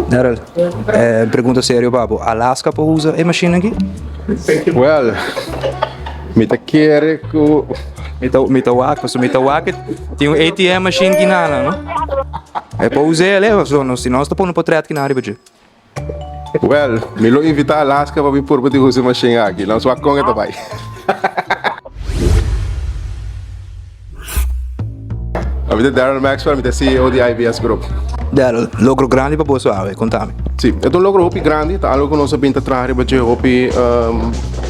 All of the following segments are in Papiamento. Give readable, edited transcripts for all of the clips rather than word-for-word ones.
Daryl, pregunta serio pa bo, Alaska por usa e machine aki? Well, mi ta kere ku. Mi ta mi ta wak, pasobra mi ta wak tin un ATM machine ki nana, no? E por us'é el, pasobra nos si nos ta pone un potret ki nan riba dje. Well, mi lo invita Alaska pa bin purba di usa e machine aki. Nos wak kon e ta bai. Mi ta Daryl Maxwell, mi ta CEO di IBS Group. Daryl, logro grandi pa boso awe, konta mi. Sí, e ta un logro hopi grandi, ta algo ku nos a bin ta traha riba dje hopi,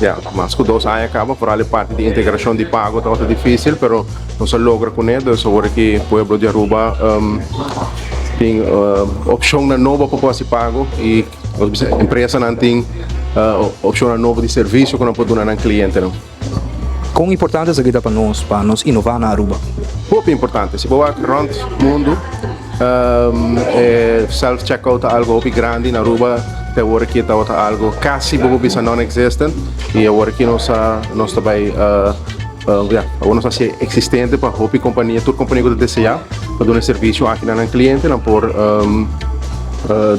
ya, mas ku dos aña kaba, foral e parti di integrashon di pago tabata difísil, pero nos a logra kuné, dus awor aki pueblo di Aruba tin opshonnan nobo pa por hasi pago i nos bisa empresanan tin opshonnan nobo di servisio ku nan por duna nan klientenan. Kon importante esaki ta pa nos, pa nos inová na Aruba? Hopi importante. Si bo wak rònt mundu, e self checkout ta algo hopi grandi. Na Aruba te awor aki tabata algo kasi bo por bisa non-existent i awor aki nos a nos ta bai ya awor nos a hasi eksistente pa hopi kompania, tur kompania ku ta deseá pa duna e servisio aki na nan kliente nan por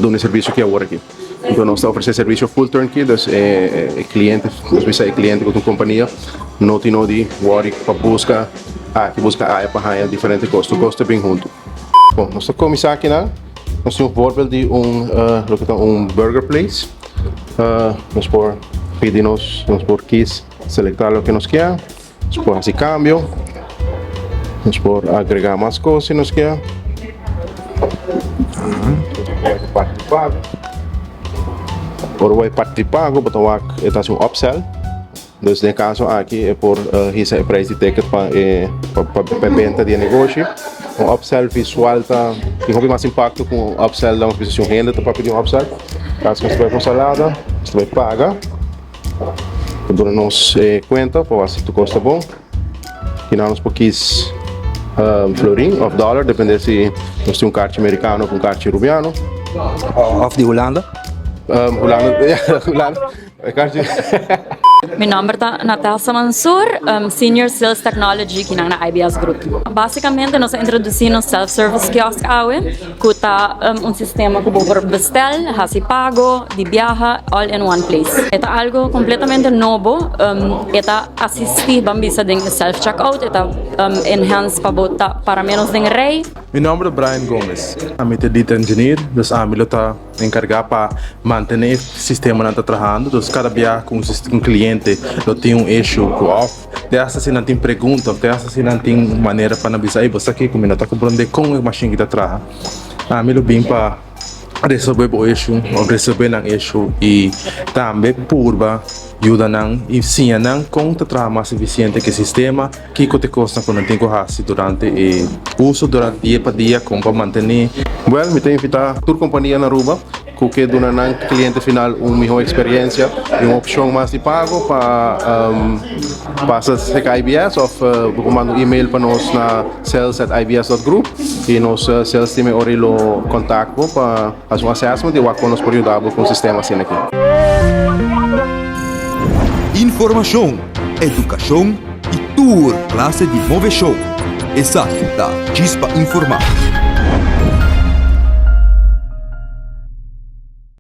duna e servisio aki awor aki. Enton nos ta ofrece servicio full turnkey, dus e cliente, nos bisa e cliente cu ta un compania no tin no di worry pa busca aki, busca aya pa haya diferente cos, tur cos ta bin hunto. Bon, nos ta cuminsa akinan, nos tin un voorbeeld di un loke ta un burger place, nos por pidi nos, nos por kies selecta loke nos kier. Nos por hasi kambio, nos por agrega mas kos si nos kier. Parti di pago. Ora bo bai parti di pago bo ta wak e ta hasi un upsell. Dus den e kaso aki e por hisa e prijs di ticket pa e pa e benta di e negoshi. Un upsell visual ta tin hopi mas impakto ku un upsell dan si un hende ta papia di un upsell. Kaso nos ta bai ku un salada nos ta bai paga. Ta duna nos e cuenta pa wak si tur cos ta bon. Kina nos por kis florin of dollar depende si nos tin un karchi mericano of un karchi rubiano. Of di Hulanda. Hulanda, ya Hulanda. E karchi. Mi nomber ta Natasha Mansour, Senior Sales Technology kinan na IBS Group. Basicamente nos a introduci nos self-service kiosk awe. Ku ta un sistema ku bo por bestel, hasi pago, di biaha, all in one place. E ta algo kompletamente nobo, e ta asistí ban bisa den e self checkout, e ta enhance pa bo ta para menos den rei. Mi nomber ta Brian Gomez. Ami ta data engineer, dus ami lo ta encarga pa mantene e sistemanan ta trahando. Dus cada biaha cu un cliente lo tin un issue cu of Te hasta si nan tin pregunta of te hasta si nan tin manera pa nan bisa, ey bo sa kiko mi no ta comprende con e machine ki ta traha. Ami lo bin pa resolve bo issue of resolve nan issue y tambe purba yuda nan y siña nan con ta traha mas eficiente ki sistema, kiko ta e cosnan cu nan tin cu haci durante e uso durante dia pa dia con pa mantene. Well, mi ta invita tur compania na Aruba Ku ke duna nan kliente final un mihó eksperensia i un opshon mas di pago pa pasa serka IBS òf bo por manda un email pa nos na sales at ibs dot group i nos sales team e ora lo kontak bo pa hasi un assessment i wak kon nos por yuda bo ku un sistema asina aki. Informashon, edukashon i tur klase di move show. Esaki ta Djis pa Informa.